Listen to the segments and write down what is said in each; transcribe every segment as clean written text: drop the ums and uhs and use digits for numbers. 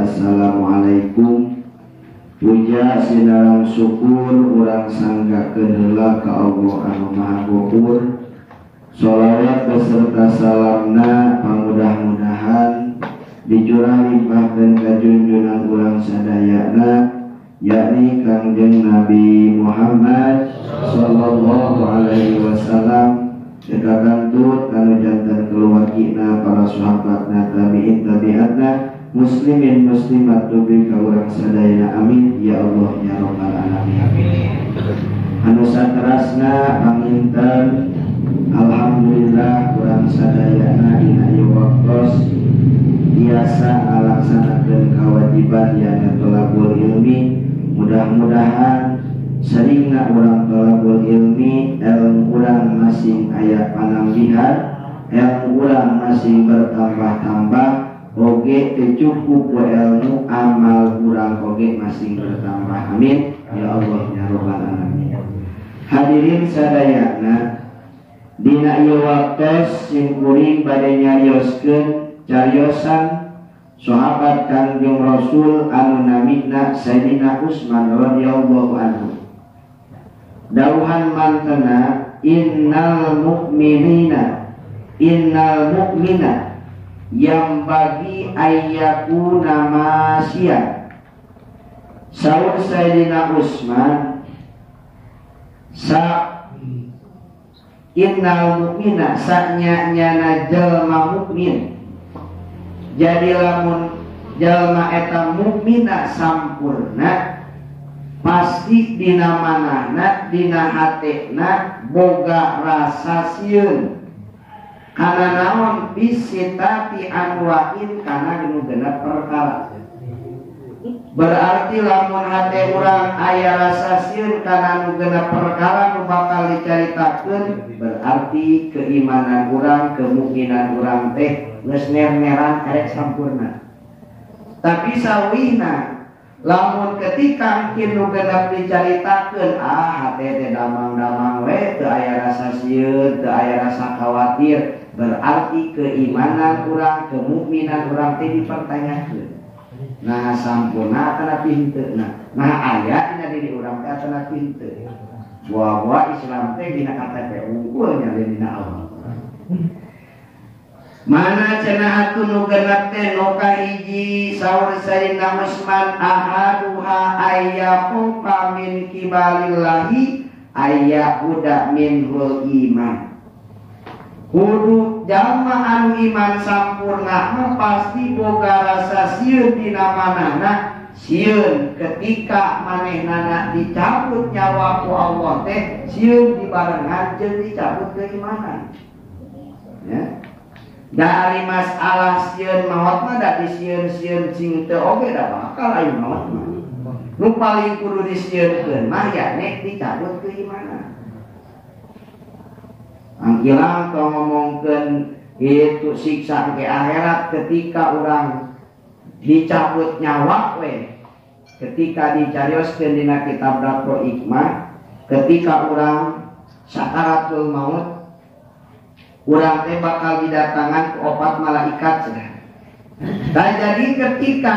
Assalamualaikum. Puja sinarang syukur urang sanggakeun heula ka Allah anu Maha Ghafur. Sholawat beserta salamna pamudah-mudahan dicurah limpahkeun ka junjungan urang sadayana yakni Kangjeng Nabi Muhammad sallallahu alaihi wasallam eta kantut kanu jantan keluargina para sahabatna tabi'in tabi'atna muslimin muslimat dugi ka urang sadayana amin ya Allah ya rabbal alamin. Anu saterasna panginten alhamdulillah urang sadayana dina ieu waktos biasa ngalaksanakeun kewajiban yakni thalabul ilmi. Mudah-mudahan seringna urang thalabul ilmi, ilmu urang masing aya panambihan, ilmu urang masing bertambah-tambah, oge teu cukup ku ilmu amal urang oge masing bertambah. Amin ya Allah ya rabbal alamin. Hadirin sadayana dina ieu waktos simkuring bade nyarioskeun cariosan sahabat Kangjeng Rasul anu namina Sayyidina Utsman radhiyallahu anhu. Dauhan mantena innal mu'minina innal mu'mina yang bagi ayyakuna masya. Saur Sayyidina Utsman sa innal mu'mina sanya nyana jalma mukmin. Jadi lamun jalma eta mukmina sampurna pasti dina manahna dina hatena boga rasa sieun kana naon bisitati anwain kana nu genep perkara. Berarti lamun hate urang aya rasa sieun kana nu genep perkara nu bakal dicaritakeun berarti keimanan urang kemukminan urang teh geus ner-neran karek sampurna. Tapi sawihna lamun ketika mungkin nu genep dicaritakeun ah hate teh damang-damang we teu aya rasa sieun teu aya rasa khawatir berarti keimanan urang kemukminan urang teh dipertanyakeun. Nah sampurna atanapi henteu nah aya dina diri urang teh atanapi henteu. Buah-buah Islam teh dina KTP unggul nya dina Allah. Mana cenah atuh nu genep teh nu kahiji saur Sayyidina Utsman ahaduha ayyaqufa min kibalillahi ayyahuda minhul iman. Kudu jalma anu iman sampurna mah pasti boga rasa sieun dina manahna sieun ketika manehnana dicabut nyawa ku Allah teh sieun dibarengan jeung dicabut keimanan. Ya. Dari masalah sieun maot mah da disieun-sieun cing teu oge da bakal aya maot mah. Nu paling kudu disieunkeun mah yakni dicabut keimanan. Angkilang tong ngomongkeun Itu siksa ke akhirat ketika orang dicabut nyawa we. Ketika dicarioskeun dina kitab Daqo Hikmah, ketika orang sakaratul maut, urang teh bakal didatangan ke opat malaikat cenah. Nah, jadi ketika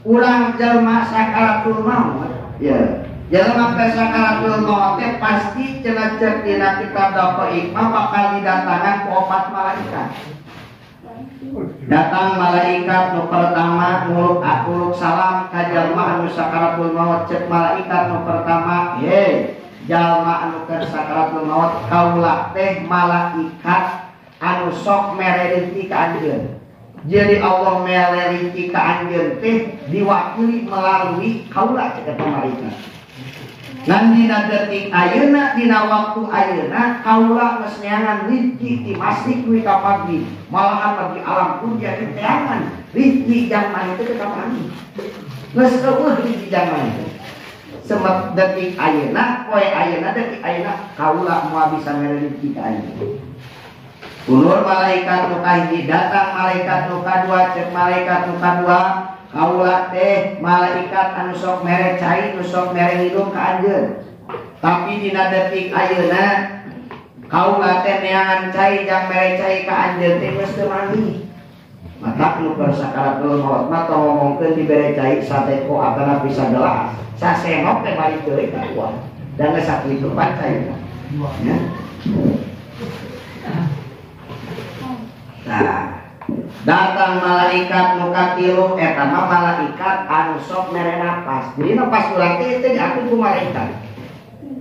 urang jelma sakaratul maut, ya, jelma teh sakaratul maut teh pasti cenah cek dina kitab Daqo Hikmah bakal didatangan ke opat malaikat. Datang malaikat nu pertama muluk salam ka jalma anu sakaratul maut, cek malaikat nu pertama, "Hei, jalma anu keur sakaratul maut, kaula teh malaikat anu sok mere rezeki ka anjeun." Jadi Allah mere rezeki ka anjeun teh diwakili melalui kaula cek eta malaikat. Ngan dina detik ayeuna, dina waktu ayeuna kaula geus neangan rezeki ti masjid we ka pagi, malahan di alam dunia teh teangan rezeki jang itu teh ka pagi. Geus eueuh rezeki jang itu. Sebab detik ayeuna, poe ayeuna, detik ayeuna kaula moal bisa mere rezeki ka anjeun. Ulur malaikat nu kahiji datang malaikat nu kadua, cek malaikat nu kadua, kaula teh malaikat anu sok mere cai, nu sok mere hidup ka anjeun. Tapi dina detik ayeuna kaula teh neangan cai jang mere cai ka anjeun teh geus teu manggih. Matak nu keur sakaratul maut mah tong ngomongkeun dibere cai sateko atana bisa gelas. Sasenok teh balik deui ka kuat. Dan geus sakitu pan cai. Ya. Nah, datang malaikat nu katilu eta mah malaikat anu sok mere napas. Jadi napas urang teh teh diatur ku malaikat.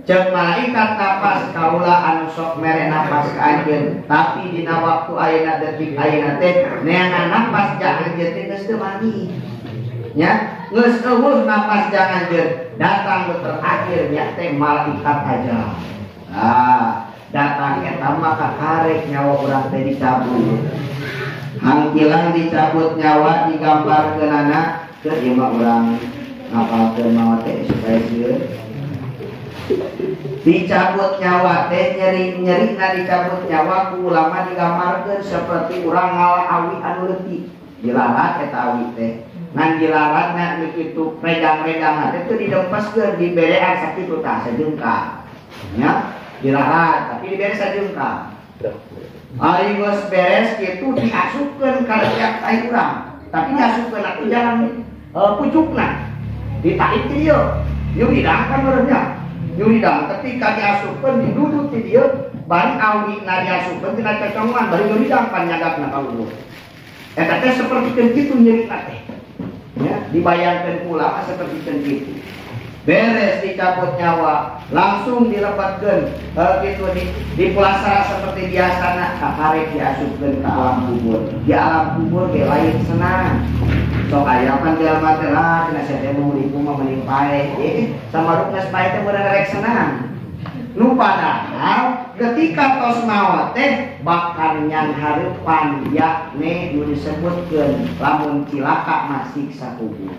Cek malaikat napas kaula anu sok mere napas ka anjeun, tapi dina waktu ayeuna detik ayeuna teh neangan napas jang anjeun teh geus teu manggih. Nya, geus eueuh napas jang anjeun. Datang nu terakhir nya teh malaikat aja. Nah, datang eta mah kakarek nyawa urang teh dicabut. Hangkilang dicabut nyawa digambarkeunana keur ieu mah urang ngapalkeun maot teh supaya sieun. Dicabut nyawa teh nyeri-nyerina dicabut nyawa ku ulama digambarkeun seperti urang ngala awi anu leutik. Dilarat eta awi teh. Ngan dilaratna nu kitu redang-redangna teh teu didempeskeun diberean sakitu tah sajungkal. Nya, dilarat tapi dibere sajungkal. Ari geus beres kitu diasupkeun ka tiap tai urang. Tapi diasupkeun atuh jalan pucukna. Ditarik ti dieu. Nyuridang kan meureunnya. Nyuridang ketika diasupkeun didudut ti dieu, bari awina diasupkeun tina cocongan bari nyuridang pan nyadapna ka luhur. Eta teh sapertikeun kitu nyerina teh. Ya, dibayangkeun ulama sapertikeun kitu. Beres dicabut nyawa, langsung dilepatkeun kitu di pulasara seperti biasana kakarek diasupkeun ka alam kubur. Di alam kubur ge lain senang. Sok aya pan jelema teh lah cenah sia teh mung mah mending pae. Samaruk geus pae teh beunang rek senang. Nu padahal ketika tos maot teh bakal nyan hareupan yakni nu disebutkeun lamun cilaka mah siksa kubur.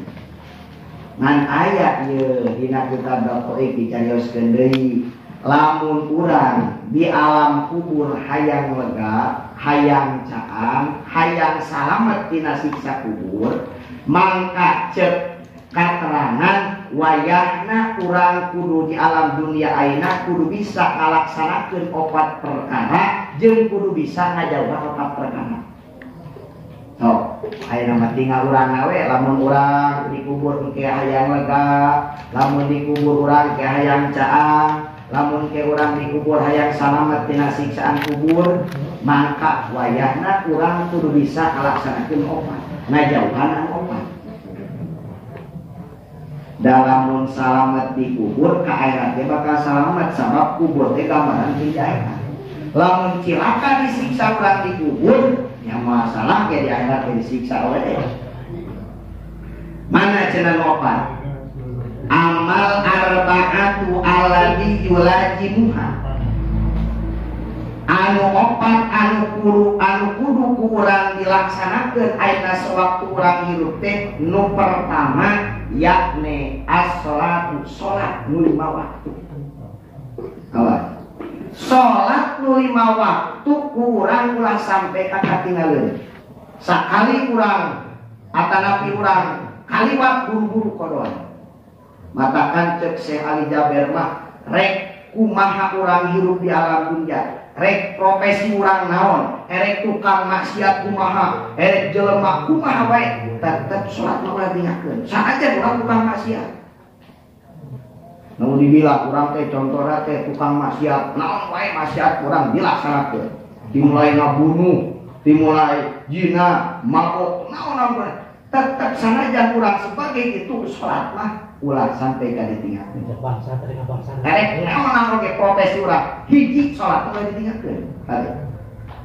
Ngan aya ieu dina kitab Daqaiq dicarioskeun deui, lamun urang di alam kubur hayang lega, hayang caang, hayang salamet tina siksa kubur, mangka cek katerangan wayahna urang kudu di alam dunia ayeuna kudu bisa ngalaksanakeun opat perkara jeung kudu bisa ngajauhan opat perkara. Sok, ayeuna mah tinggal urang we, lamun urang dikubur ke hayang lega, lamun dikubur urang ke hayang caang, lamun ke urang dikubur hayang salamet tina siksaan kubur, mangka wayahna urang kudu bisa ngalaksanakeun opat, ngajauhan opat. Dalam salamet di kubur ka akhirat ge bakal salamet sabab kubur teh gambaran di akhirat. Lamun cilaka disiksa urang di kubur, yang masalah ge di akhirat ge disiksa oleh. Mana cenah opat? Amal arba'atu alladzi yulajimuha. Anu opat anu kuru anu kudu ku urang dilaksanakeun ayeuna sewaktu urang hirup teh nu pertama yakni as-sholatu, sholat nu lima waktu. Awas. Salat nu 5 waktu ku urang ulah sampai ka katinggaleun. Sakali urang atanapi urang kaliwat buru-buru kodoan. Matakan cek Syekh Ali Jaber mah rek kumaha urang hirup di alam dunia, rek profesi urang naon, erek tukang maksiat kumaha, erek jelema kumaha wae, tetep salat mah ulah tinggalkeun. Saajan urang tukang maksiat. Nu dibilang urang teh contohna teh tukang maksiat, naon wae maksiat urang dilaksanakeun. Dimulai ngabunuh, dimulai zina, mabok, naon-naon wae. Tetep sanajan urang sebagai itu salat mah ulah sampai ka ditinggalkeun. Bangsa tadi bangsa. Erek naon oge profesi urang, hiji salat ulah ditinggalkeun.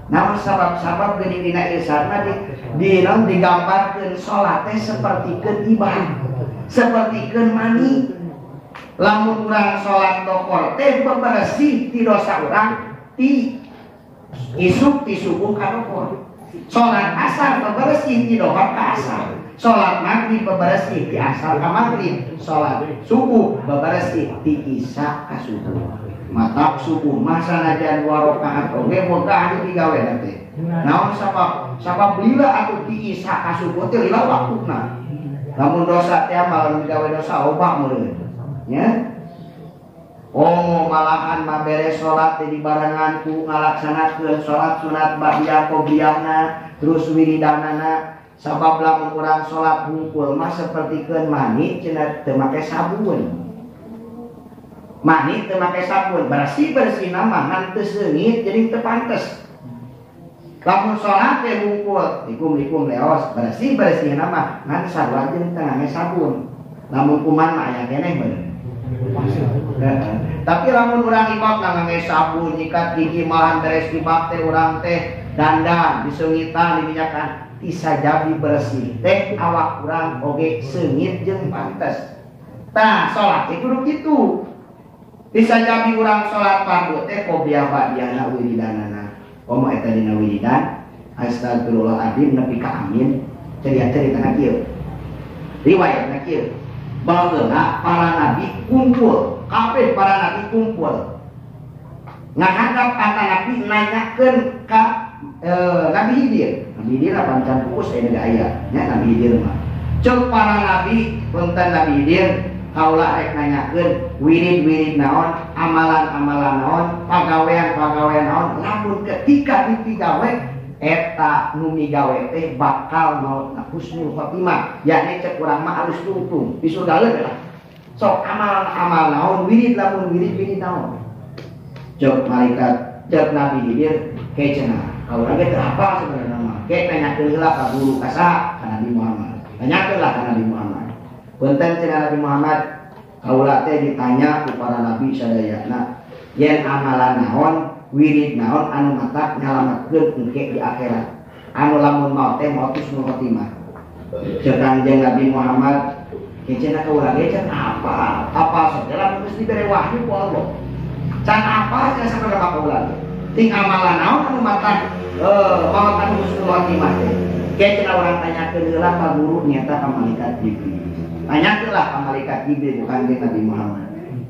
Naon sabab-sabab geuning dina irsyad mah di naon digambarkeun salat teh sapertikeun ibadah, sapertikeun mani. Lamun urang salat dokor teh bebersih ti dosa urang ti isuk ti subuh ka dokor. Salat asar bebersih ti dohor ka asar. Salat maghrib bebersih ti asar ka maghrib. Salat subuh bebersih ti isya ka subuh. Matak subuh mah sanajan 2 rakaat oge boga anu digawe teh. Naon sabab? Sabab lila atuh ti isya ka subuh teh lila waktuna. Lamun dosa teh malah digawe dosa loba meureun. Nya. Oh malahan mah beres salat teh dibarengan ku ngalaksanakeun salat sunat ba'diyah qobliyahna terus wiridanana. Sabab lamun urang salat hungkul mah sapertikeun mani cenah teu make sabun. Mani teu make sabun, bersih-bersih mah ngan teu seungit jadi teu pantes. Lamun salat teh hungkul, likum-likum leos, bersih-bersih mah ngan sarua jeung teu ngangge sabun. Lamun kuman mah aya keneh bener. Tapi lamun urang ibab ngangge sabun, nyikat gigi malahan beres ibab teh urang teh dandan, diseungitan, diminyakan. Bisa jadi bersih teh awak urang oge seungit jeung pantes. Tah salat teh kudu kitu. Bisa jadi urang salat fardu teh qobliyah ba'diyahna wiridanana. Komo eta dina wiridan astagfirullahaladzim nepi ka amin. Cerita-ceritana kieu. Riwayatna kieu. Baheula para nabi kumpul, kabeh para nabi kumpul. Ngahadap ka nabi nanyakeun ka Nabi Khidir. Nabi Khidir apa can pupus aya ge aya nya Nabi Khidir mah. Ceuk para nabi punten Nabi Khidir kaula rek nanyakeun wirid-wirid naon, amalan-amalan naon, pagawean-pagawean naon, lamun ketika dipigawe eta nu migawe teh bakal maot husnul khotimah, yakni cek urang mah alus tungtung di surga lah. Sok amal-amal naon, wirid lamun wirid-wirid naon. Ceuk malaikat, ceuk Nabi Khidir kecena. Kaula ge teu hafal sebenarnya mah. Ke nanyakeun heula ka guru ka saha? Ka Nabi Muhammad. Tanyakeun lah ka Nabi Muhammad. Punten cenah Nabi Muhammad, kaula teh ditanya ku para nabi sadayana, yen amalan naon, wirid naon anu matak nyalametkeun engke di akhirat. Anu lamun maot teh maot husnul khotimah. Ceuk Kangjeng Nabi Muhammad, cenah kaula ge can hafal. Hafal sok lamun geus dibere wahyu ku Allah. Can hafal cenah sapertana kaula ge. Ting amalan naon anu matak maot anu husnul khotimah teh. Ke cenah urang tanyakeun heula ka guru nyata ka malaikat Jibril. Tanyakeun lah ka malaikat Jibril bukan jeung Nabi Muhammad.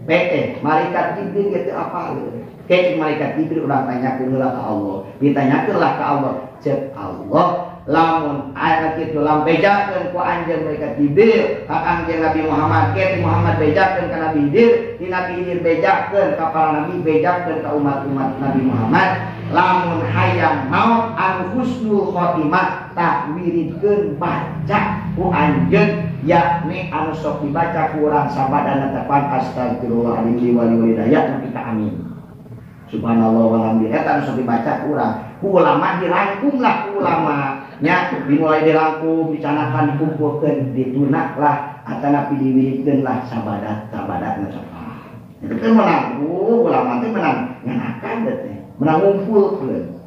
PT malaikat Jibril ge teu apal. Ke malaikat Jibril urang tanyakeun heula ka Allah. Ditanyakeun lah ka Allah. Ceuk Allah lamun aya kitu lam bejakeun ku anjeun malaikat Jibril ka kangjeng Nabi Muhammad, ke Muhammad bejakeun ka Nabi Khidir, di Nabi Khidir bejakeun ka para nabi, bejakeun ka umat-umat Nabi Muhammad, lamun hayang maot anu husnul khotimah tah wiridkeun baca ku anjeun yakni anu sok dibaca ku urang sabadana tepan astagfirullahaladzim wa walidayah nepi ka amin. Subhanallah walhamdulillah eta anu sok dibaca ku urang. Ku ulama dirangkum lah ku ulama nya dimulai dirangkum dicanakan dikumpulkeun ditunak lah atanapi diwiridkeun lah sabadat sabadatna sok. Itu teh menang ku ulama teh menang nganakan teh menang ngumpulkeun.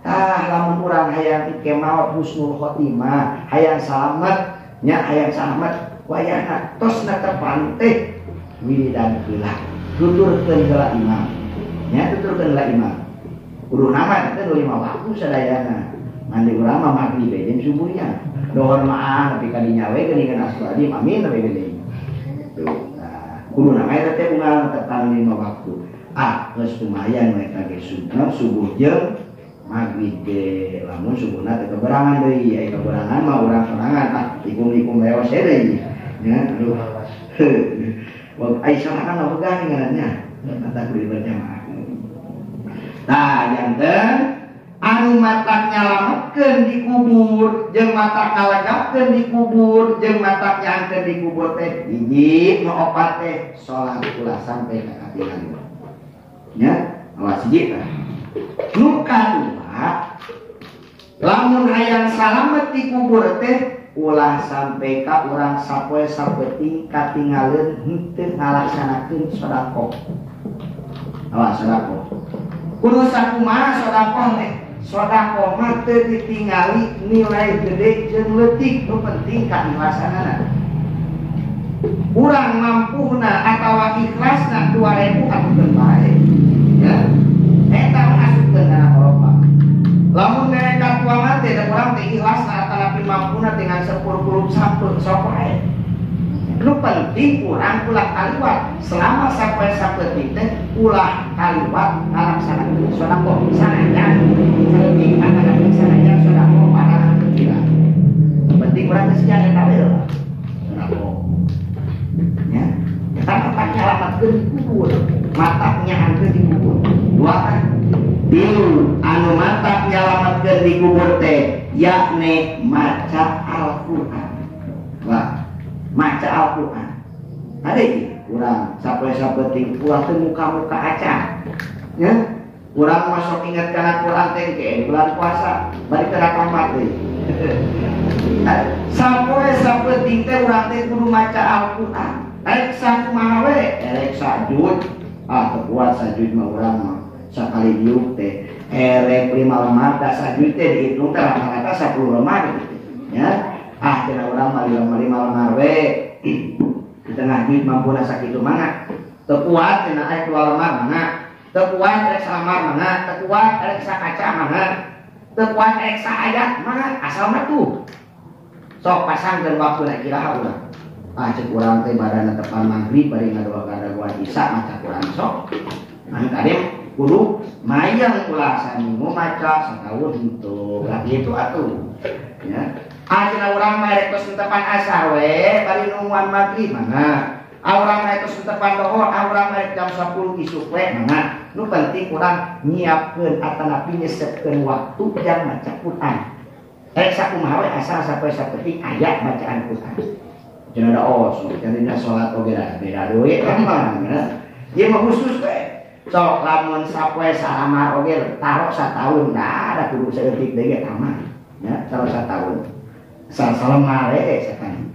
Tah lamun urang hayang ike maot husnul khotimah, hayang salamet nya hayang salamet wayahna tos netepan teh wiridan heula. Tuturkeun heula imam. Nya tuturkeun heula imam. Kudu nama teh 5 waktu sadayana. Mandi urang mah maghrib jeung subuhnya. Dohor mah nepi ka dinya we geuningan astagfirullahaladzim amin we geuning. Tuh. Nah, kudu nama eta teh unggal netepan 5 waktu. Ah geus lumayan we ka ge subuh jeung maghrib ge lamun subuhna teh keberangan deui aya keberangan mah urang sorangan ah likum-likum leos deui nya aduh. Wah ai sorangan mah begah ngarannya kata kudu berjamaah. Tah janten anu matak nyalametkeun di kubur jeung matak ngalegapkeun di kubur jeung matak nyaangkeun di kubur teh hiji nu opat teh salat ulah sampai ka katingali. Nya awas hiji tah. Nu kadua lamun hayang salamet di kubur teh ulah sampai ka urang sapoe sapeuting katingaleun henteu ngalaksanakeun sedekah. Awas sedekah. Kudu sakumaha sedekah teh? Sedekah mah teu ditingali nilai gede jeung leutik, nu penting kaikhlasanana. Urang mampuna atawa ikhlasna 2000 atukeun bae. Ya. Eta asupkeun kana koropa. Lamun mere katuangan teh da urang teh ikhlasna atanapi mampuna dengan 10 puluh sampeu sok wae. Nu penting urang ulah kaliwat selama sampai sapeuting teh ulah kaliwat ngalaksanakeun sedekah sanajan saeutik atanapi sanajan sedekah parah kecil. Nu penting urang teh sia eta we lah. Sedekah. Nya, eta matak nyalametkeun di kubur, matak nyaangkeun di kubur. Dua kan? Tilu anu matak nyalametkeun di kubur teh yakni maca Al-Qur'an. Wah, maca Al-Qur'an. Ada iki urang sapoe sapeuting ulah teu muka-muka acan. Nya, urang masuk ingat kana Qur'an teh ke bulan puasa bari kana tamat deui. Sapoe sapeuting teh urang teh kudu maca Al-Qur'an. Rek sakumaha we? Erek sajud. Ah teu kuat sajud mah urang mah. Sakali diuk teh erek 5 lembar da sajud teh dihitung teh rata-rata 10 lembar gitu. Ya. Ah cenah urang mah 5 lembar we. Di tengah duit mampuna sakitu mangga. Teu kuat cenah rek 2 lembar mangga. Teu kuat rek salamar mangga, teu kuat rek sakaca mangga. Teu kuat rek saayat mangga, asal mah tuh. Sok pasangkeun waktuna iraha urang. Ah cek urang teh badana tepan maghrib bari ngadoa-ngadoa isya maca Quran sok. Mangga tadi kudu mayang ulah saminggu maca satahun henteu. Lah kitu atuh. Ya. Ah cenah urang mah rek tos tepan asar we bari nungguan maghrib mangga. Ah urang mah rek tos tepan dohor, ah urang mah rek jam 10 isuk we mangga. Nu penting urang nyiapkeun atanapi nyesepkeun waktu jam maca Quran. Rek sakumaha we asal sapoe sapeuting aya bacaan Quran. Cenah da os, cenah salat oge da beda deui mah. Ieu mah khusus we. Sok lamun sapoe salamar oge taruh sataun da ada kudu saeutik deui ge tamat. Ya, taruh sataun. Salamar we sakali.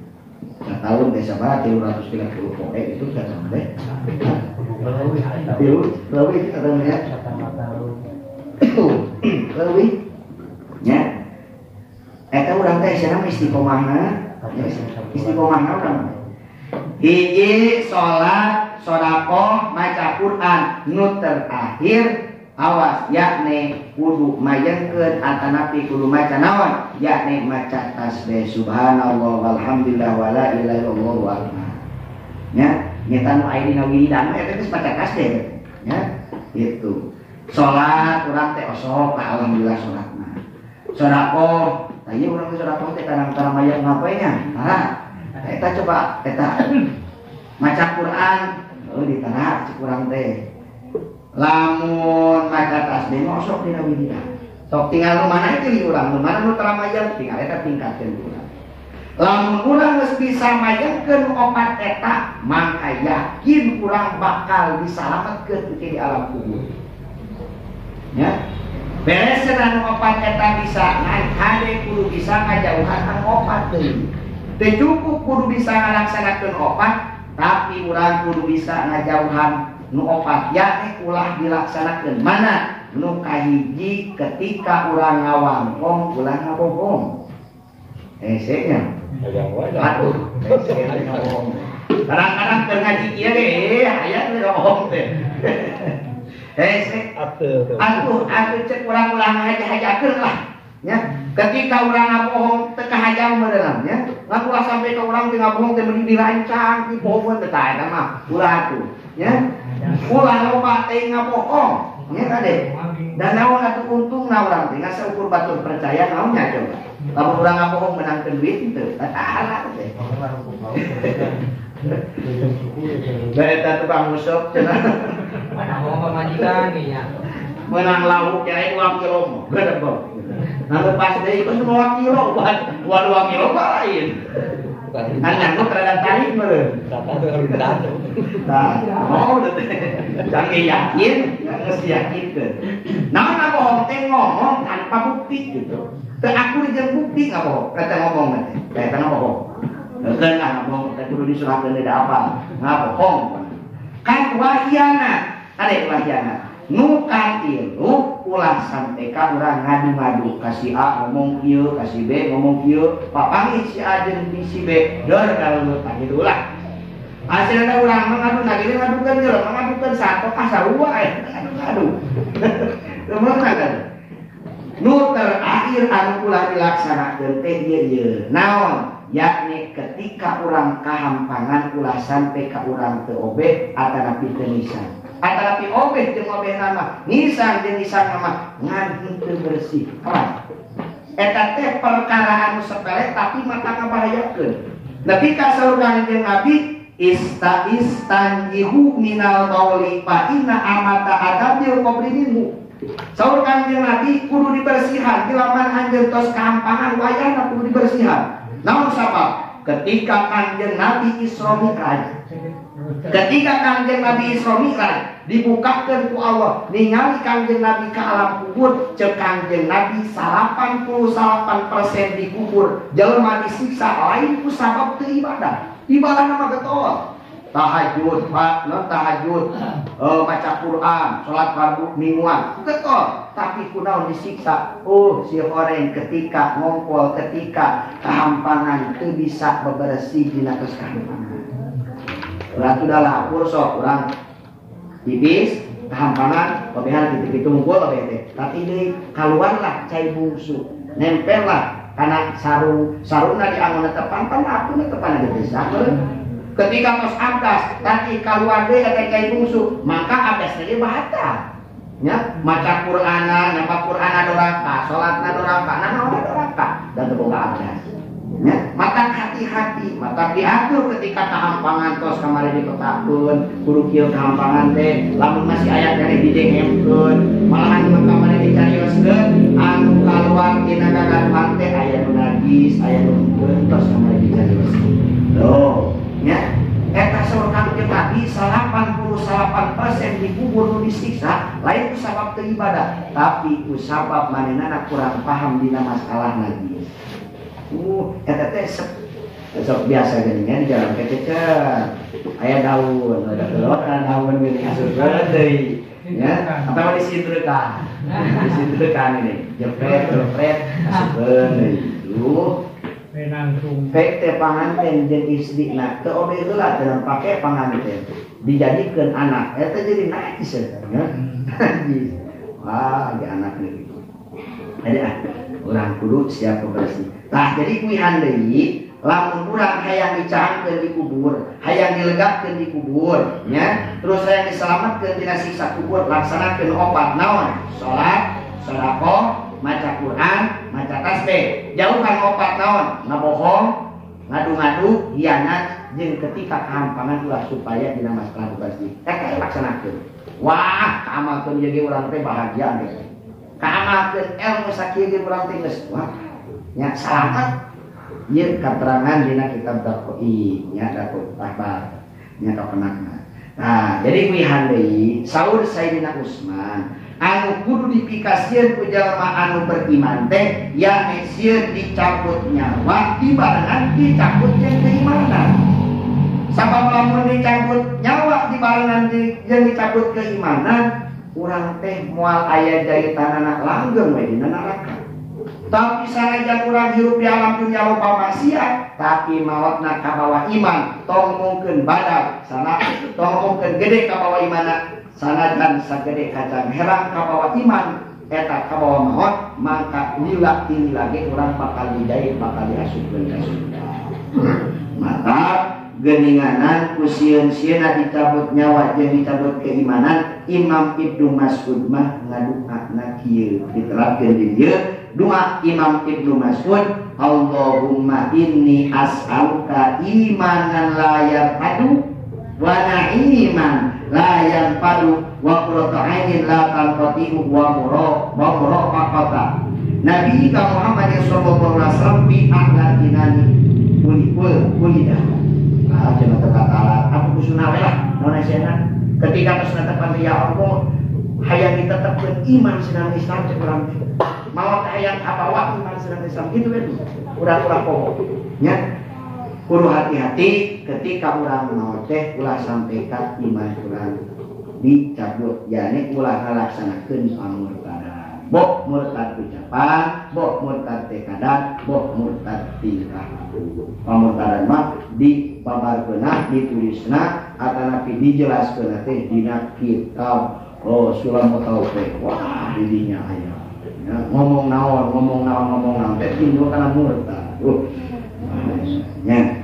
Sataun teh sabaraha 330 poe itu satahun teh. Tilu leuwih katanya. Leuwih. Nya. Eta urang teh cenah istiqomahna. Istiqomahna urang. Hiji salat, sedekah, maca Quran, nu terakhir awas yakni kudu mayengkeun atanapi kudu maca naon yakni maca tasbih subhanallah walhamdulillah wala ilaha illallah akbar. Nya, nyata nu aya dina wiridan eta geus maca tasbih nya. Gitu. Salat urang teh osok alhamdulillah salatna. Sedekah, tah ieu urang teh sedekah teh kadang-kadang mayang ngapain nya? Tah, eta coba eta maca Quran, oh ditara cek urang teh. Lamun maca tasbih mah osok dina wiridan. Sok tinggal nu mana itu urang, nu mana nu tara mayang tinggal eta tingkatkeun urang. Lamun urang geus bisa mayangkeun opat eta, mangka yakin urang bakal disalametkeun di alam kubur. Ya. Beres anu opat eta bisa ngan hade kudu bisa ngajauhan anu opat deui. Teu cukup kudu bisa ngalaksanakeun opat, tapi urang kudu bisa ngajauhan nu opat yakni ulah dilaksanakeun. Mana nu kahiji ketika urang ngawangkong ulah ngabohong. Hese nya. Aduh, hese ngabohong. Kadang-kadang keur ngaji ieu ge aya teh ngabohong teh. Hese atuh atuh cek urang ulah ngahaja-hajakeun lah. Ya, ketika urang ngabohong teu kahajang meureun nya. Ngan ulah sampai ka urang teh ngabohong teh mending dirancang dibohongeun teh eta mah ulah atuh. Ya. Ulah loba teh ngabohong nya kade. Dan naon atuh untungna urang teh ngaseukur batur percaya naonnya coba. Lamun urang ngabohong menangkeun duit teu. Tahan teh. Da eta tukang nguseup cenah. Menang pamajikan nya. Menang lauk kirain 2 kilo mah gede. Nah lepas deui kan 2 kilo, 2 kilo mah lain. Kan nyangkut terhadap tarik meureun. Nah, oh teh. Jangan yakin, geus yakinkeun. Naon ngabohong teh ngomong tanpa bukti gitu. Teu akur jeung bukti ngabohong, eta ngomong teh. Eta ngabohong. Heukeun lah ngabohong teh kudu disurahkeun deui apa. Ngabohong. Kan wahyana, ade wahyana. Nu katilu ulah sampai ka urang ngadu-ngadu ka si A ngomong kieu, ka si B ngomong kieu, papanggih si A jeung si B deur kaleuleut kitu ulah. Hasilna urang mah ngadu na gini ngadukeun jelema ngadukeun sato ka sarua ngadu-ngadu. Lumayan kan? Nu terakhir anu ulah dilaksanakeun teh ieu ieu. Naon? Yakni ketika urang kahampangan ulah sampai ka urang teu obeh atanapi teu nisan. Atanapi obeh jeung obeh nama, nisan jeung nisan nama ngan henteu bersih. Kawan. Eta teh perkara anu sepele tapi mata ngabahayakeun. Nepi ka saur Kangjeng Nabi istanjihu minal bauli fa inna amata adabil qabri minhu. Saur Kangjeng Nabi kudu dibersihan dilaman anjeun tos kahampangan wayahna kudu dibersihan. Naon sabab? Ketika Kangjeng Nabi Isra Mi'raj, ketika Kangjeng Nabi Isra Mi'raj dibukakeun ku Allah, ningali Kangjeng Nabi ka alam kubur, ceuk Kangjeng Nabi 88% dikubur, jelema disiksa lain ku sabab teu ibadah. Ibadahna mah getol. Tahajud, tahajud, baca Quran, sholat fardu mingguan, getol. Tapi kunaon disiksa? Oh, si orang ketika ngompol, ketika kehampangan teu bisa bebersih dina tos kahampangan. Urang udah lapur sok urang tipis kehampangan, pabehan titik itu ngumpul kabeh teh. Tapi deui kaluarlah cai bungsu, nempellah kana sarung, sarungna diangon tepan, pan apuna tepan geus bisa. Ketika tos abdas, tadi kaluar deui eta cai bungsu, maka abdas deui batal. Nya, maca Qur'ana, napa Qur'ana doraka, salatna doraka, nanaon doraka, dan teu boga abdas. Nya, mata hati-hati, mata diatur ketika kahampangan tos kamari dipetakeun, kudu kieu kahampangan teh, lamun masih aya keneh didehemkeun, malahan mun kamari dicarioskeun, anu kaluar tina kagaduhan teh aya nu najis, aya nu tos kamari dicarioskeun. Loh, nya eta saur Kangjeng Nabi 88% dikubur nu disiksa lain ku sabab teu ibadah tapi ku sabab manehna kurang paham dina masalah najis. Eta teh sok biasa geuningan di jalan kececer aya daun, ada telur, daun geuning asupkeun deui nya atawa disindrekan. Disindrekan ini jepret, jepret asupkeun deui. Duh. Pek teh panganten jeung istrina teu obeh heula teu pake panganten dijadikeun anak eta jadi najis eta nya. Najis. Wah, di anak deui. Jadi ah urang kudu siap bersih. Tah jadi kuihan deui lamun urang hayang dicaangkeun di kubur, hayang dilegakkeun di kubur nya, terus hayang diselametkeun tina siksa kubur, laksanakeun opat naon? Salat, sedekah, maca Quran, maca tasbih. Jauhkan opat naon? Ngabohong, ngadu-ngadu, hianat, jeung ketika kahampangan ulah supaya dina masalah bersih. Eta laksanakeun. Wah, kaamalkeun ieu ge urang teh bahagia teh. Kaamalkeun ilmu sakieu ge urang teh geus wah, nya salamet. Ieu katerangan dina kitab Daqoi, nya Daqoi Ahbar, nya kapenakna. Nah, jadi kuihan deui saur Sayyidina Utsman anu kudu dipikasieun ku jalma anu beriman teh yakni sieun dicabut nyawa dibarengan dicabut jeung keimanan. Sabab lamun dicabut nyawa dibarengan jeung dicabut keimanan, urang teh moal aya jaitanana langgeng we dina neraka. Tapi sanajan urang hirup di alam dunia loba maksiat, tapi maotna kabawa iman, tong mungkeun badag sana, tong mungkeun gede kabawa imanna. Sanajan sagede kacang herang kabawa iman eta kabawa maot, maka lila ini lagi urang bakal dijahit, bakal diasupkeun ka surga. Maka Geninganan ku sieun-sieunna dicabut nyawa jeung dicabut keimanan. Imam Ibnu Mas'ud mah ngaduana kieu diterapkeun di dieu doa Imam Ibnu Mas'ud, Allahumma inni as'aluka imanan la yarfadu wa na'iman la yanfadu wa qurrata ainin la tanqati'u wa muraqabata Nabi Muhammad sallallahu alaihi wasallam bi a'la dinani kulidah. Ah cenah teu katalar aku kusuna we lah naon cenah ketika terus netepan ya Allah hayang ditetepkeun iman sinang Islam cek urang maot hayang kabawa iman sinang Islam kitu we urang-urang poho nya. Kudu hati-hati ketika urang maot teh ulah sampai ka iman urang dicabut yakni ulah ngalaksanakeun pamurtadan. Bok murtad ucapan, bok murtad tekadan, bok murtad tingkah laku. Pamurtadan mah dibabarkeunna, ditulisna atanapi dijelaskeunna teh dina kitab oh Sulam Taufik. Wah, didinya aya. Ya, ngomong naon, ngomong naon, ngomong naon teh timbul kana murtad. Nya.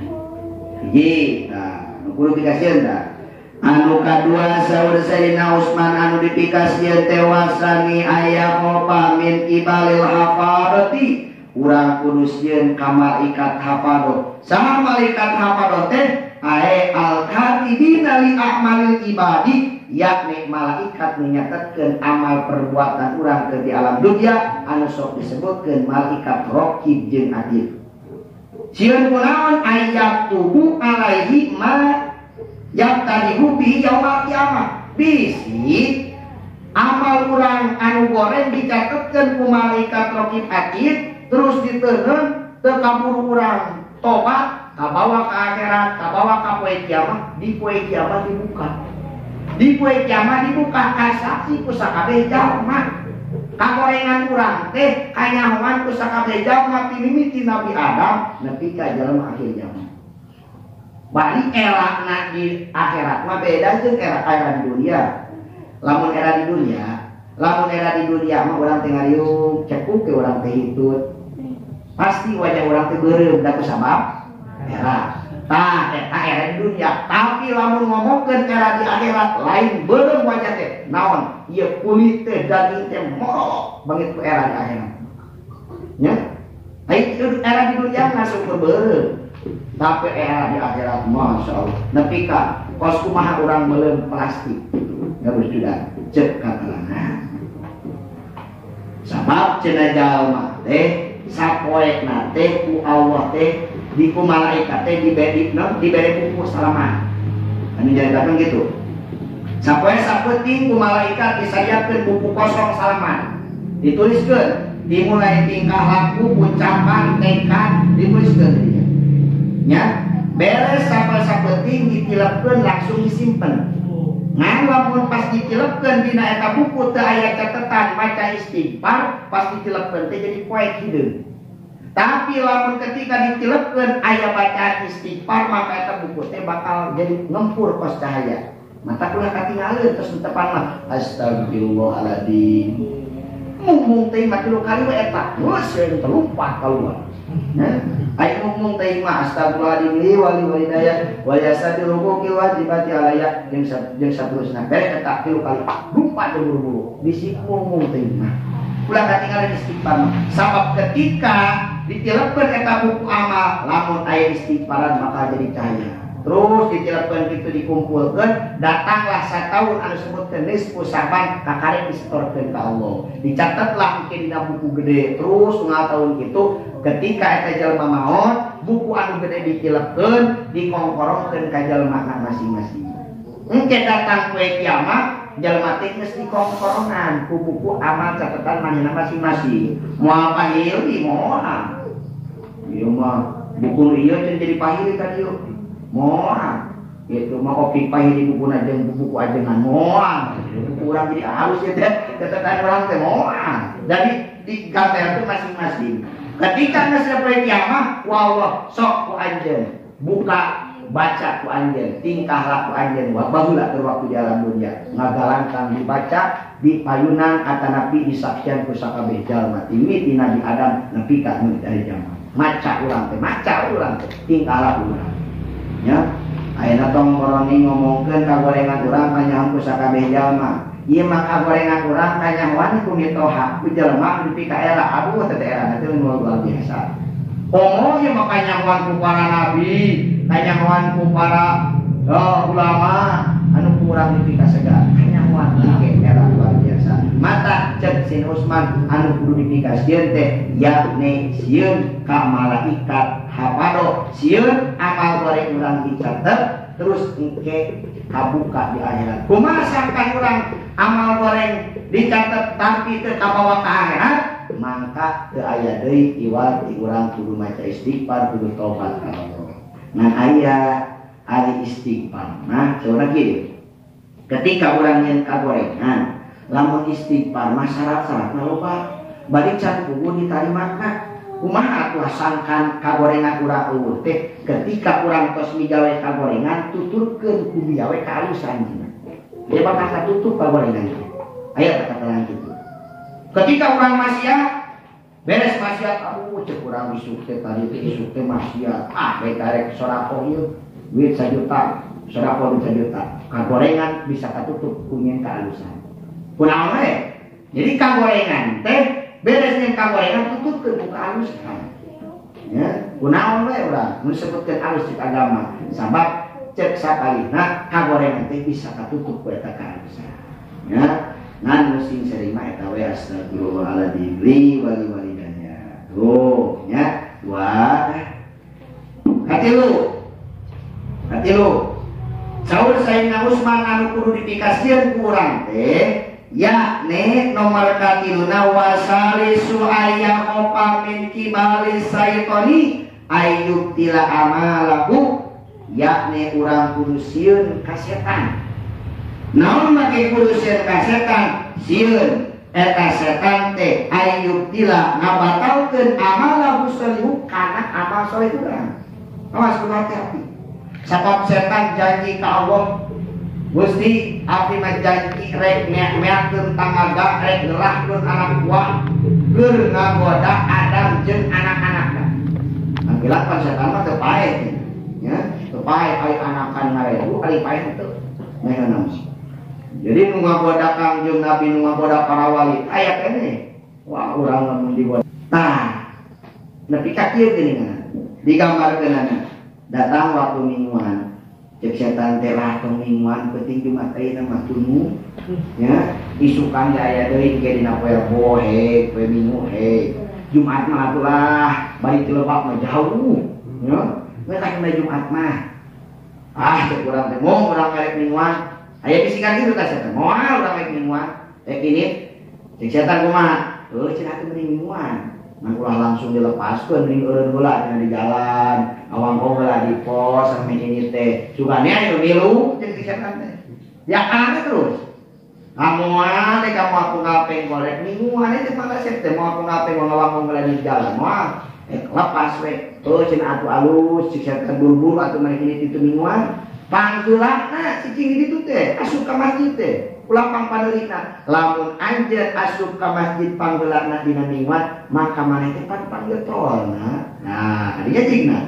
Hiji, tah, nu kudu dikasieun tah. Anu kadua saur Sayyidina Utsman anu dipikasieun tewasani aya qopa min ibalil hafadati urang kudu sieun ka malaikat hafadho. Saha malaikat hafadho teh ae al katibina li a'malil ibadi yakni malaikat nu nyatetkeun amal perbuatan urang ke di alam dunia anu sok disebutkeun malaikat raqib jeung atid. Sieun kunaon ayat tubuh alaihi ma yang tadi hubi yaumal kiamah bisi amal urang anu goreng dicatetkeun ku malaikat raqib atid terus diteungeun teu kaburu urang tobat kabawa ka akhirat kabawa ka poe kiamah di poe kiamah dibuka di poe kiamah dibuka kasaksi ku sakabeh jalma kagorengan urang teh kanyahoan ku sakabeh jalma ti mimiti Nabi Adam nepi ka jalma akhir zaman. Bari erana di akhirat mah beda jeung era di dunia. Lamun era di dunia, lamun era di dunia mah urang teh ngariung cekuk ke urang teh hitut. Pasti wajah urang teh beureum da ku sabab era. Tah eta era di dunia, tapi lamun ngomongkeun era di akhirat lain beureum wajah teh. Naon? Ieu kulit teh daging teh morok banget ku era di akhirat. Nya? Ai era di dunia masuk ke beureum. Tapi era di akhirat masya Allah nepi ka kos kumaha urang meuleum plastik harus sudah cek katalangan sabab cenah jalma teh sapoekna teh ku Allah teh di ku malaikat teh diberi dibere buku salaman anu nyaritakeun kitu sapoe sapenting ku malaikat disadiakeun buku kosong salaman dituliskeun dimulai tingkah laku ucapan tekad dituliskeun nya beres sampai sapenting ditilepkeun langsung disimpen. Ngan lamun pas ditilepkeun dina eta buku teu aya catetan maca istighfar pas ditilepkeun teh jadi poek hideung. Tapi lamun ketika ditilepkeun aya bacaan istighfar maka eta buku teh bakal jadi ngempur kos cahaya. Mata ulah katingaleun terus tepan mah astagfirullahaladzim. Mung teh mah tilu kali we eta. Geus we terlupa kaluar. Ai ngomong teh mah astagfirullahaladzim li wali walidaya wa yasadil huquqil wajibati alaya jeung saterusna bere eta tilu kali lupa teh buru-buru bisi ngomong teh mah ulah katinggalan istighfar sabab ketika ditilepkeun eta buku amal lamun aya istighfaran maka jadi cahaya terus ditilepkeun kitu dikumpulkeun datanglah sataun anu sebutkeun nisfu saban kakarek disetorkeun ka Allah dicatetlah engke dina buku gede terus unggal taun kitu ketika eta jalma maot buku anu gede ditilepkeun dikongkorongkeun ka jalmana masing-masing engke datang poe kiamat jalma teh geus dikongkorongan ku buku amal catatan manehna masing-masing moal pahili moal ieu mah buku ieu teh jadi pahili ka dieu moal itu mah kopi pahili bukuna jeung buku ajengan moal buku urang jadi halus ya teh catatan urang teh moal jadi digatel teh masing-masing ketika geus poe kiamah wallah sok ku anjeun buka baca ku anjeun tingkah laku anjeun wa baheula keur waktu di alam dunia ngagalangkang dibaca di payunan atanapi disaksian ku sakabeh jalma ti Nabi Adam nepi ka nu dari zaman maca urang teh tingkah laku urang ya. Ayeuna tong boroni ngomongkeun kagorengan urang kanyahoan ku sakabeh jalma. Ieu mah kagorengan urang kanyahoan ku mitoha ku jelema nu dipikaera. Aduh teh era teh luar biasa. Komo ieu mah kanyahoan ku para nabi, kanyahoan ku para ulama anu kurang dipikasegar. Kanyahoan ge era luar biasa. Mata cek Sin Usman anu kudu dipikasieun teh yakni sieun ka malaikat hafado, sieun amal goreng urang dicatet terus engke kabuka di akhirat. Kumaha sangkan urang amal goreng dicatet tapi teu kabawa ka akhirat, mangka teu aya deui iwal ti urang kudu maca istighfar, kudu tobat ka Allah. Nah aya ari istighfar mah saurna kieu. Ketika urang nyeun kagorengan, lamun istighfar mah syarat-syaratna loba, balik can kudu ditarimana. Kumaha atuh sangkan kagorengan urang eueuh teh ketika urang tos migawe kagorengan tuturkeun ku migawe kaalusan cenah. Dia bakal katutup kagorengan teh. Aya kata-kata kitu. Ketika urang maksiat, beres maksiat, aduh cek urang isuk teh tadi teh isuk teh maksiat. Ah bae karek sedekah ieu duit 1 juta, sedekah duit 1 juta. Kagorengan bisa katutup ku nyen kaalusan. Kunaon we? Jadi kagorengan teh beres yang kagorengan tutupkeun ku kaalusan. Ya, kunaon we urang nu disebutkeun alus cek agama. Sabab cek sapalihna kagorengan teh bisa katutup ku eta kaalusan. Ya, ngan nu sing sering mah eta we astagfirullahaladzim li wali walidayya. Tuh, nya, dua. Katilu. Katilu. Saur Sayyidina Usman anu kudu dipikasieun ku urang teh yakni nomor katiluna wasalisu aya opa min kibali saitoni ayyub tila amalahu yakni urang kudu sieun ka setan. Naon make kudu sieun ka setan? Sieun eta setan teh ayyub tila ngabatalkeun amalahu solihu kana amal soleh urang. Awas kudu hati-hati. Sabab setan janji ka Allah, Gusti abdi mah janji rek meak-meakkeun tangga rek ngerahkeun anak buah keur ngagoda Adam jeung anak-anakna. Manggilah pan setan mah teu paeh nya, teu paeh ari anakan ngaredu ari paeh teu. Meh Jadi nu ngagoda Kangjeng Nabi nu ngagoda para wali aya keneh. Wah urang lamun digoda. Tah nepi ka kieu geuningan digambarkeunana. Datang waktu mingguan. Cek setan teh lah tong mingguan penting Jumat ayeuna mah tunu nya isukan ge aya deui ke dina poe Rebo he poe Minggu he Jumat mah atulah bari ti lebak mah jauh nya we ka Jumat mah ah cek urang teh mong urang rek mingguan aya bisikan kitu ka setan moal urang rek mingguan rek ini cek setan kumaha heuh cenah teh mending mingguan mah ulah langsung dilepaskeun mending eureun heula cenah di jalan awangkong heula di pos sampe ini teh sugane aya milu jeung si setan teh ya terus kamu teh kamu aku ngapeng golek mingguan teh mangga sep teh mau aku ngapeng ngawangkong heula di jalan moal lepas we heuh cenah atuh alus si setan buru-buru atuh maneh ini titu mingguan panggeulana cicing di ditu teh asup ka masjid teh ulah pangpaneurina lamun anjeun asup ka masjid panggeulana dina mingguan maka maneh teh pan panggetolna. Nah kadinya cingna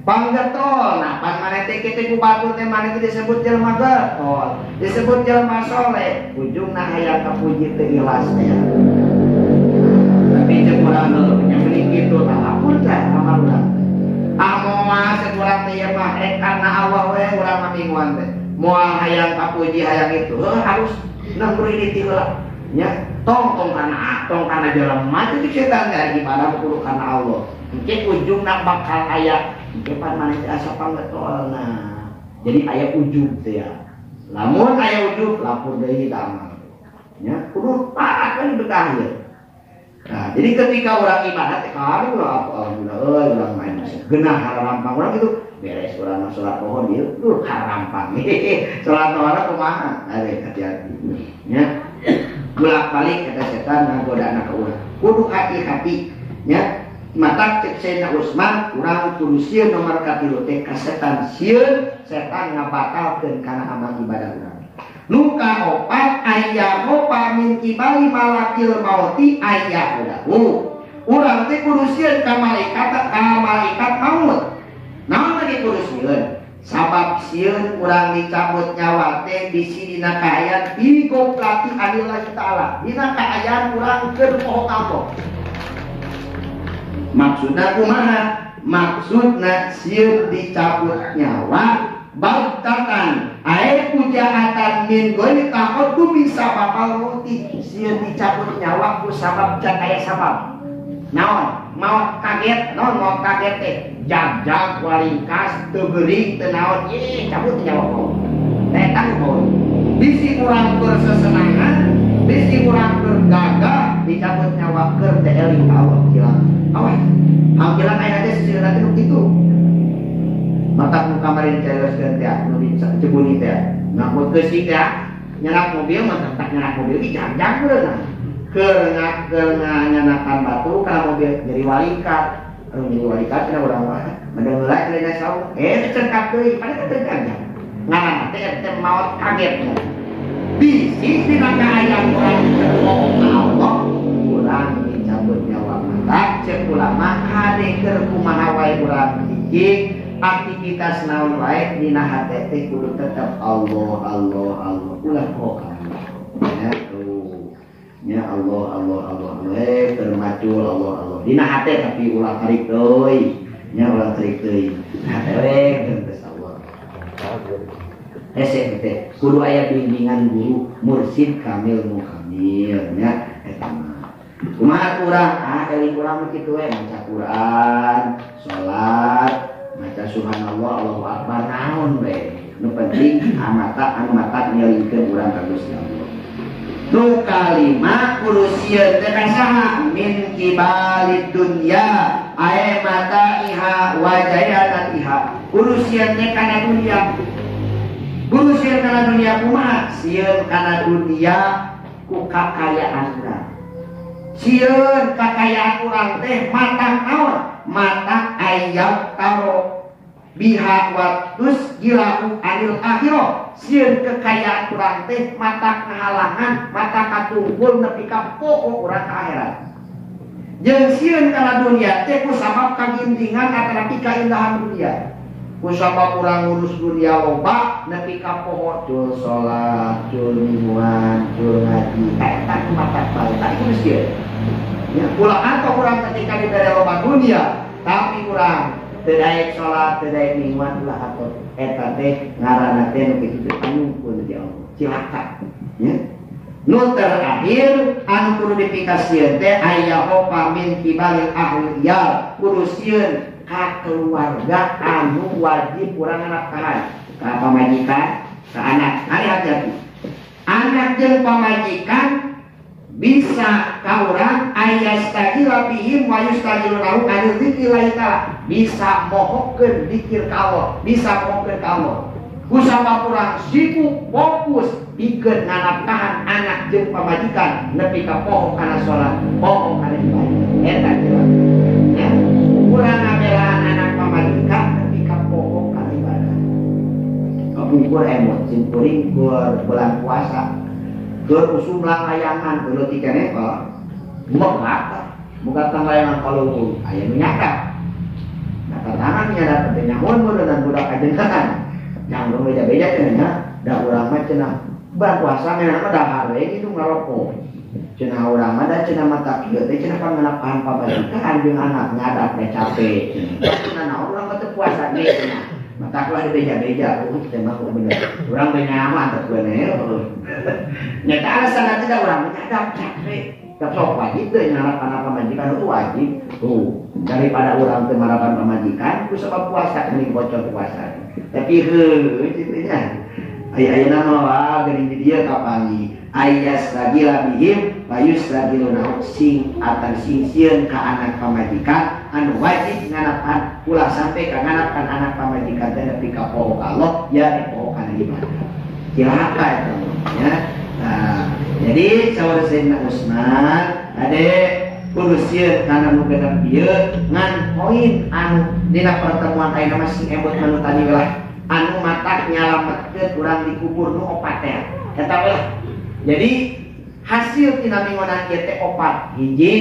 panggetolna pan maneh teh kitu ku batur teh maneh teh disebut jelema getol, disebut jelema soleh, ujungna hayang kapuji teh ikhlas teh. Tapi jeung urang heuh nya mending kitu tah lapur teh amal urang. Ah moal cek urang teh ieu mah rek kana Allah we urang mah mingguan teh. Moal hayang kapuji hayang itu heuh harus nang ini ti heula nya tong tong kana tong kana jelema teh setan teh ibadah kudu kana Allah. Engke ujungna bakal aya engke pan maneh teh asa panggetolna. Jadi aya ujub teh ya. Lamun aya ujub lapor deui ka amal. Nya kudu taat kan betah ieu. Nah, jadi ketika orang ibadah teh kari ulah apa alhamdulillah euy urang main genah harampang urang gitu beres urang mah salat pohon ieu duh harampang. Salat pohon kumaha? Are hati-hati. Nya bolak-balik kata setan ngagodana ka urang. Kudu hati-hati nya. Mata cek Sayyidina Usman urang kudu sieun nomor katilu teh ka setan sieun setan ngabatalkeun kana amal ibadah urang. Nu kaopat aya opa min kibali malakil mauti aya udah. Urang teh kudu sieun ka malaikat maut. Naon lagi kudu sieun? Sabab sieun urang dicabut nyawa teh bisi dina kaayaan digoplati anillahi ta'ala. Dina kaayaan urang keur poho ka Allah. Maksudna kumaha? Maksudna sieun dicabut nyawa bagtatan ae pujaatan min ghairi taqaddumi sababal mauti. Sieun dicabut nyawa ku sabab can aya sabab. Naon? Maot kaget, naon maot kaget teh? Jag-jag walingkas teu geuring teu naon, ih cabut nyawa kau. Eta kumaha? Bisi urang keur sesenangan, bisi urang keur gagah, dicabut nyawa keur teh eling ka Allah cilaka. Awas. Hampilan aya teh sisirna teh nu kitu. Mata nu kamari dicarioskeun teh nu dicebuni teh. Ngangkut keusik teh, nyerak mobil mah tak nyerak mobil ge jag-jag meureunna. Keur nyanakan batu kana mobil jadi walikat. Anu jadi walikat cenah urang mah mendeng heula cenah saung. Cengkak deui padahal teh jag-jag. Ngaranna teh teh maot kaget. Bisi dina kaayaan urang keur ka Allah, urang dicabut nyawa mata cek ulama kade keur kumaha wae urang hiji aktivitas naon wae dina hate teh kudu tetep Allah Allah Allah ulah poho ka Allah. Ya tuh. Ya Allah Allah Allah we keur macul Allah Allah dina hate tapi ulah tarik deui. Nya ulah tarik deui. Hate we geus Allah. Hese teh kudu aya bimbingan guru mursyid kamil mukamil nya eta mah. Kumaha urang? Ah eling urang mah kitu we maca Quran, salat, maca subhanallah, Allahu akbar naon we. Nu penting amata anu mata nyelingkeun urang ka Gusti Allah. Nu kalima kudu sieun teh ka saha? Min kibalid dunya ae mata iha wa jayanatiha. Kudu sieun teh kana dunya. Kudu sieun kana dunya kumaha? Sieun kana dunya ku kakayaan urang. Sieun kakayaan urang teh matang naon? Matang ayam taro biha watus gilau anil akhirah. Sieun kekayaan urang teh mata ngahalangan, mata katungkul nepi ka poho urang ka akhirat. Jeung sieun kana dunia teh ku sabab kagintingan atanapi kaindahan dunia. Ku sabab urang ngurus dunia loba nepi ka poho cul salat, cul mingguan, cul ngaji. Eta ku mata bae, tadi kudu sieun. Ya, ulah anto urang ketika dibere loba dunia, tapi urang teu daek salat, teu daek mingguan ulah atur. Eta teh ngaranna teh nu kitu teh panyungkeun di Allah. Cilaka. Ya. Nu terakhir anu kudu dipikasieun teh aya hopa min kibalil ahli iyal, kudu sieun ka keluarga anu wajib urang nafkahan, ka pamajikan, ka anak. Ari hati-hati. Anak jeung pamajikan bisa ka urang ayastagila bihim wa yustagilunahu anil dzikrillahi ta'ala, bisa mohokeun zikir ka Allah, bisa mohokeun ka Allah. Ku sabab urang sibuk fokus pikeun nganafkahan anak jeung pamajikan nepi ka poho kana salat, poho kana ibadah. Eta jelas. Ya. Urang ngabelaan anak pamajikan nepi ka poho kana ibadah. Kapungkur emot simkuring keur bulan puasa. Keur usum layangan leutik keneh kok. Megat. Muka tang layangan kalau aya nu nyata. Nyata tangan nyata teh nyahoan meureun budak ajengan. Jangan beda-beda cenah nya, da urang mah cenah bulan puasa mah mah dahar we kitu ngarokok. Cenah urang mah da cenah mata kieu teh cenah panganapahan pamajikan jeung anak nyadap teh capek. Cenah naon urang mah teu puasa ge cenah. Mata keluar beja-beja, teh mah bener. Urang teh nyaman teh bener. Nyata alasan nanti dah urang nyadap capek. Sok wajib teh nyarapan pamajikan itu wajib. Tuh, daripada urang teu marapan pamajikan ku sabab puasa mending bocor puasa. Tapi heuh kitu nya. Aya ayeuna mah wah geuning di dieu kapanggih. Ayas lagila bihim bayus lagiluna sing atan sing sieun ka anak pamajikan anu wajib nganapan ulah sampai ka nganapan anak pamajikan teh nepi ka poho ka Allah ya poho kana ibadah. Cilaka eta ya. Nah, jadi saur Sayyidina Utsman ade kudu sieun kana nu genep ieu ngan poin anu dina pertemuan ayeuna mah sing embut manu tadi lah anu matak nyalametkeun urang dikubur nu opat teh eta we lah. Jadi hasil tina minggonan ieu teh opat. Hiji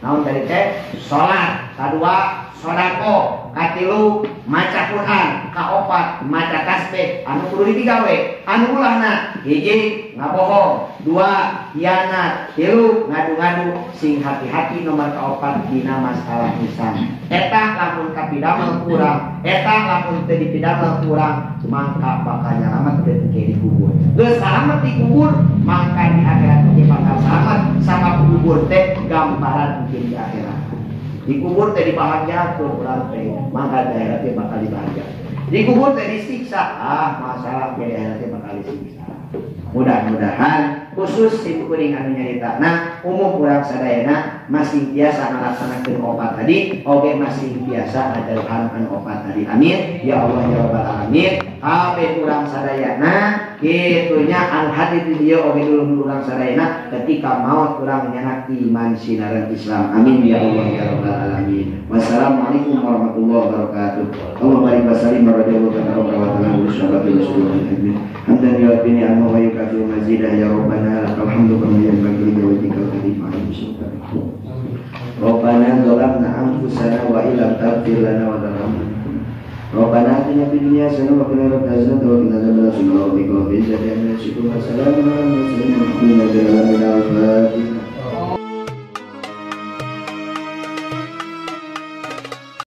naon tadi teh salat, kadua sedekah, katilu maca Quran, Kaopat maca tasbih anu kudu digawe. Anu ulahna hiji ngabohong, dua hianat, tilu ngadu-ngadu. Sing hati-hati nomor kaopat dina masalah lisan. Eta lamun kapidamel kurang, eta lamun teu dipidamel kurang, mangka bakal nyalamet teu di kubur. Geus salamet di kubur, mangka di akhirat oge bakal salamet. Sabab kubur teh gambaran mungkin di akhirat. Di kubur teh dibahagiakeun urang teh, mangka di akhirat teh bakal dibahagiakeun. Di kubur teh disiksa, masalah di akhirat teh bakal disiksa. Mudah-mudahan khusus si kuring anu nyarita nah umum urang sadayana masih biasa ngalaksanakeun opat tadi, oge masih biasa ngajauhan anu opat tadi. Amin ya Allah ya rabbal alamin. Kabeh urang sadayana kitunya anu hadir di dieu oge dulur urang sadayana ketika maut urang nyanak iman sinaran Islam. Amin ya Allah ya rabbal alamin. Wassalamualaikum warahmatullahi wabarakatuh. Allahumma barik wa sallim wa radhiyallahu ta'ala wa ta'ala wa sallallahu hamdan ya rabbini amma wa yukafi mazidah ya rabbana lakal hamdu kama yanbaghi li wajhikal karim. Rabbana zalamna anfusana wa illam taghfir lana wa tarhamna. Rabbana atina fid dunya hasanah wa fil akhirati hasanah wa qina adzaban nar. Subhana rabbika rabbil izzati amma yasifun wa salamun